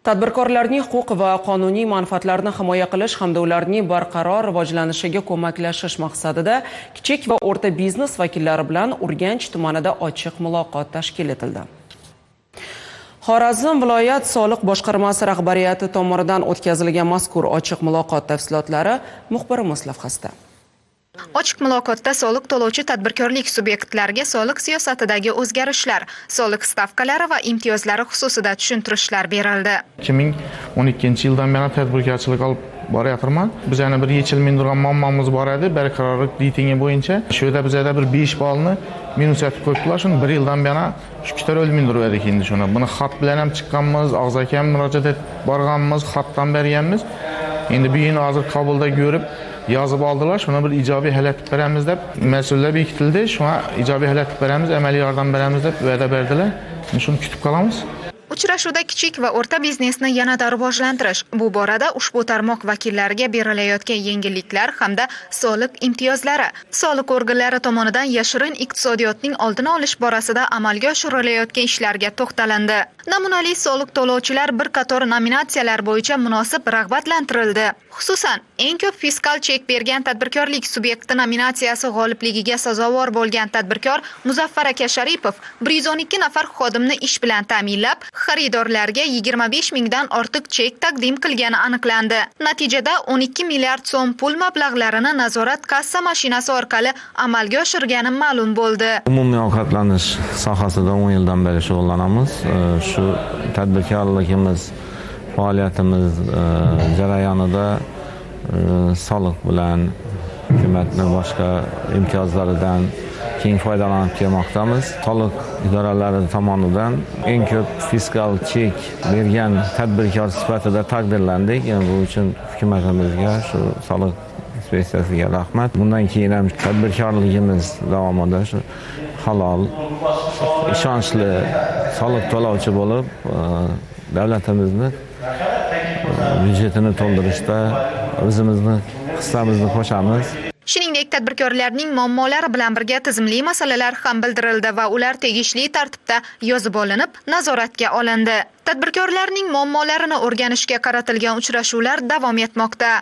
Tadbirkorlarning huquq va qonuniy manfaatlarini himoya qilish hamda ularning barqaror rivojlanishiga ko'maklashish maqsadida kichik va o'rta biznes vakillari bilan Urganch tumanida ochiq muloqot tashkil etildi. Xorazm viloyat soliq boshqarmasi rahbariyati tomonidan o'tkazilgan mazkur ochiq muloqot tafsilotlari muxbirimiz lavhasida. Ochiq muloqotda soliq to'lovchi tadbirkorlik subyektlariga soliq siyosatidagi o'zgarishlar, soliq stavkalari va imtiyozlari xususida tushuntirishlar berildi. 2012-yildan beri tadbirkorchilik olib borayotirman. Bizani bir yechilmay turgan muammomiz bor edi, barqarorlik reytingi bo'yicha. Shu yerda bizada bir 5 ballni minus etib qo'yibdilar. Shuni bir yildan beri shu ko'tara olmay turdik endi shuni. Buni xat bilan ham chiqqanmiz, og'zaki ham murojaat etib borganmiz, xatdan berganmiz. Endi bu yil hozir qabulda ko'rib yozib oldilar, shuni bir ijobiy hal etib beramiz deb mas'ullar bekitildi. Shunga ijobiy hal etib beramiz, amaliy yordam beramiz deb va'da berdilar. Shuni kutib qolamiz. Uchrashuvda kichik va o'rta biznesni yanada rivojlantirish, bu borada ushbu tarmoq vakillariga berilayotgan yengilliklar hamda soliq imtiyozlari, soliq organlari tomonidan yashirin iqtisodiyotning oldini olish borasida amalga oshirilayotgan ishlarga to'xtalindi. Namunali soliq to'lovchilar bir qator nominatsiyalar bo'yicha munosib rag'batlantirildi. Xususan, eng ko'p fiskal chek bergan tadbirkorlik subyekti nominatsiyasi g'olibligiga sazovor bo'lgan tadbirkor Muzaffar aka Sharipov 112 nafar xodimni ish bilan ta'minlab, xaridorlarga 25 mingdan ortiq chek taqdim qilgani aniqlandi. Natijada 12 milliard so'm pul mablag'larini nazorat kassa mashinasi orqali amalga oshirgani ma'lum bo'ldi. Umumiy ovqatlanish sohasida 10 yildan beri shug'ullanamiz. Shu tadbirkorligimiz, faoliyatimiz jarayonida soliq bilan hukumatning boshqa imtiyozlaridan keng foydalanib kelmoqdamiz. Soliq idoralari tomonidan eng ko'p fiskal chek bergan tadbirkor sifatida taqdirlandik. Yani bu uchun hukumatimizga, shu soliq inspeksiyasiga rahmat. Bundan keyin ham tadbirkorligimiz davomida shu halol, ishonchli soliq to'lovchi bo'lib, davlatimizni byudjetini to'ldirishda o'zimizni hissamizni qo'shamiz. Shuningdek, tadbirkorlarning muammolari bilan birga tizimli masalalar ham bildirildi va ular tegishli tartibda yozib olinib, nazoratga olindi. Tadbirkorlarning muammolarini o'rganishga qaratilgan uchrashuvlar davom etmoqda.